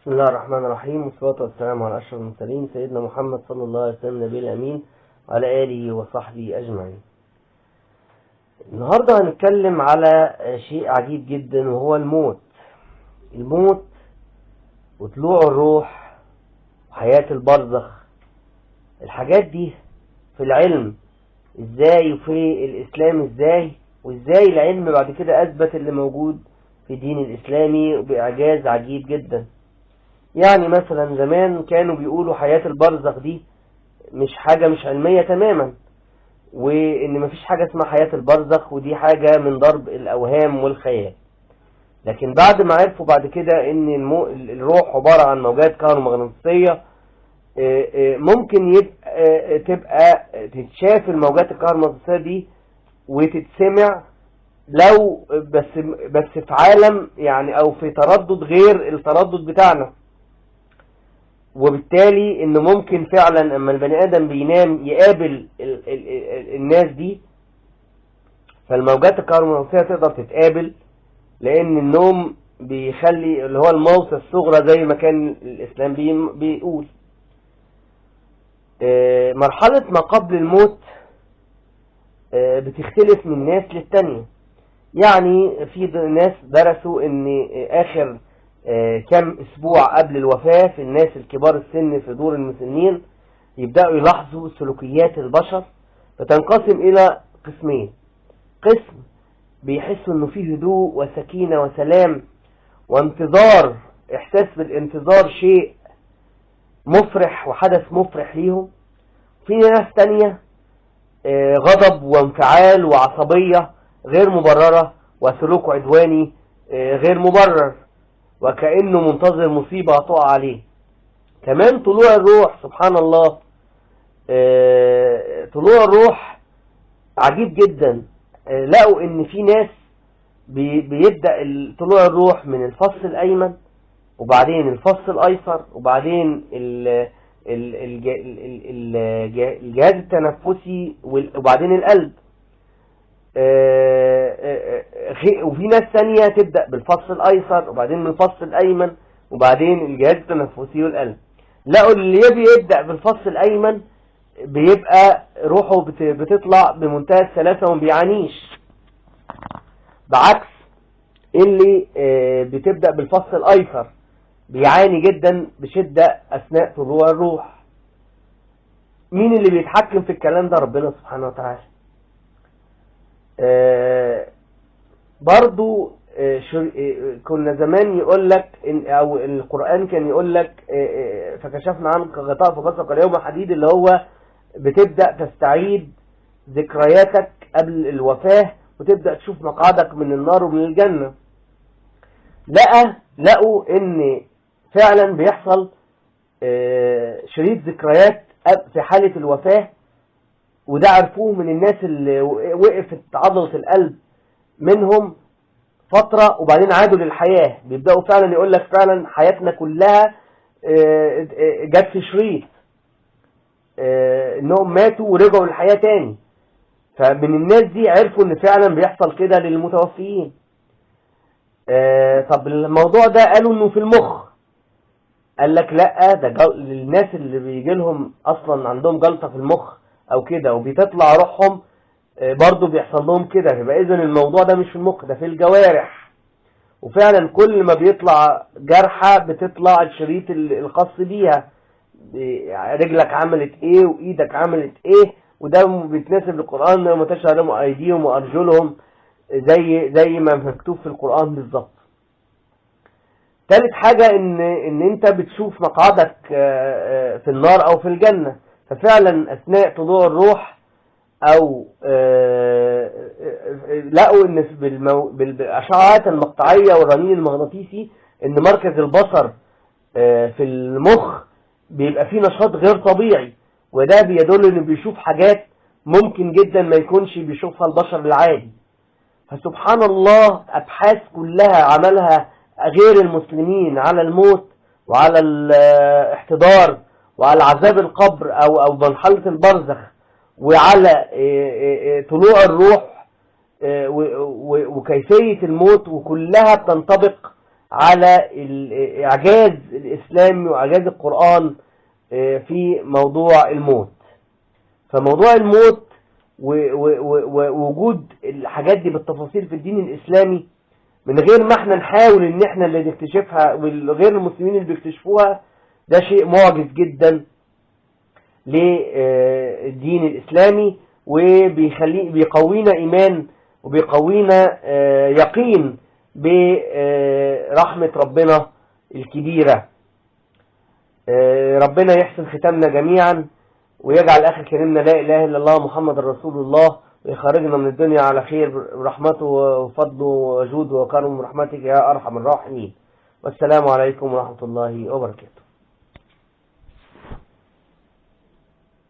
بسم الله الرحمن الرحيم، والصلاة والسلام على أشرف المرسلين سيدنا محمد صلى الله عليه وسلم نبي الأمين وعلى آله وصحبه أجمعين. النهاردة هنتكلم على شيء عجيب جدا وهو الموت. الموت وطلوع الروح وحياة البرزخ، الحاجات دي في العلم ازاي وفي الإسلام ازاي، وازاي العلم بعد كده أثبت اللي موجود في دين الإسلامي بإعجاز عجيب جدا. يعني مثلا زمان كانوا بيقولوا حياة البرزخ دي مش حاجة، مش علمية تماما، وإن مفيش حاجة اسمها حياة البرزخ، ودي حاجة من ضرب الأوهام والخيال. لكن بعد ما عرفوا بعد كده إن الروح عبارة عن موجات كهرومغناطيسية، ممكن يبقى تبقى تتشاف الموجات الكهرومغناطيسية دي وتتسمع، لو بس في عالم يعني أو في تردد غير التردد بتاعنا، وبالتالي انه ممكن فعلا اما البني ادم بينام يقابل ال ال ال الناس دي، فالموجات الكهرومغناطيسيه تقدر تتقابل، لان النوم بيخلي اللي هو الموصة الصغرى زي ما كان الاسلام بيقول. مرحلة ما قبل الموت بتختلف من ناس للتانية. يعني في ناس درسوا ان اخر كم اسبوع قبل الوفاة في الناس الكبار السن في دور المسنين يبدأوا يلاحظوا سلوكيات البشر، فتنقسم الى قسمين. قسم بيحسوا انه فيه هدوء وسكينة وسلام وانتظار، احساس بالانتظار شيء مفرح وحدث مفرح ليهم. في ناس تانية غضب وانفعال وعصبية غير مبررة وسلوك عدواني غير مبرر، وكأنه منتظر مصيبة هتقع عليه. كمان طلوع الروح، سبحان الله، طلوع الروح عجيب جدا. لقوا ان في ناس بيبدأ طلوع الروح من الفص الأيمن، وبعدين الفص الأيسر، وبعدين الجهاز التنفسي، وبعدين القلب. وفي ناس ثانية تبدأ بالفص الأيسر وبعدين من الفص الأيمن وبعدين الجهاز التنفسي والقلب. لقوا اللي يبدأ بالفص الأيمن بيبقى روحه بتطلع بمنتهى السلاسة وما بيعانيش، بعكس اللي بتبدأ بالفص الأيسر بيعاني جدا بشدة أثناء طلوع الروح. مين اللي بيتحكم في الكلام ده؟ ربنا سبحانه وتعالى. برضو كنا زمان يقول لك إن، او القرآن كان يقول لك، فكشفنا عنك غطاء فبصرك اليوم حديد، اللي هو بتبدأ تستعيد ذكرياتك قبل الوفاة وتبدأ تشوف مقعدك من النار ومن الجنة. لقوا ان فعلا بيحصل شريط ذكريات في حالة الوفاة، وده عرفوه من الناس اللي وقفت عضلة القلب منهم فترة وبعدين عادوا للحياة. بيبدأوا فعلا يقول لك فعلا حياتنا كلها جت في شريط، انهم ماتوا ورجعوا للحياة تاني. فمن الناس دي عرفوا ان فعلا بيحصل كده للمتوفيين. طب الموضوع ده قالوا انه في المخ، قال لك لا، ده للناس اللي بيجي لهم اصلا عندهم جلطة في المخ او كده وبتطلع روحهم، برضو بيحصل لهم كده. يبقى اذن الموضوع ده مش في المخ، ده في الجوارح. وفعلا كل ما بيطلع جرحة بتطلع الشريط الخاص بيها، رجلك عملت ايه وايدك عملت ايه، وده بيتناسب للقرآن يوم تشهد لهم ايديهم وارجلهم زي ما مكتوب في القرآن بالظبط. تالت حاجة ان انت بتشوف مقعدك في النار او في الجنة. ففعلا اثناء طلوع الروح او لقوا ان بالاشعاعات المقطعية والرنين المغناطيسي ان مركز البصر في المخ بيبقى فيه نشاط غير طبيعي، وده بيدل انه بيشوف حاجات ممكن جدا ما يكونش بيشوفها البشر العادي. فسبحان الله، ابحاث كلها عملها غير المسلمين على الموت وعلى الاحتضار وعلى عذاب القبر او مرحلة البرزخ وعلى طلوع الروح، وكيفية الموت، وكلها بتنطبق على الإعجاز الإسلامي وإعجاز القرآن في موضوع الموت. فموضوع الموت ووجود الحاجات دي بالتفاصيل في الدين الإسلامي من غير ما احنا نحاول ان احنا اللي نكتشفها والغير المسلمين اللي بيكتشفوها، ده شيء معجز جدا للدين الإسلامي، وبيخلي بيقوينا إيمان وبيقوينا يقين برحمة ربنا الكبيرة. ربنا يحسن ختامنا جميعا ويجعل آخر كلمنا لا إله إلا الله محمد رسول الله، ويخرجنا من الدنيا على خير برحمته وفضله وجوده وكرمه برحمتك يا أرحم الراحمين. والسلام عليكم ورحمة الله وبركاته.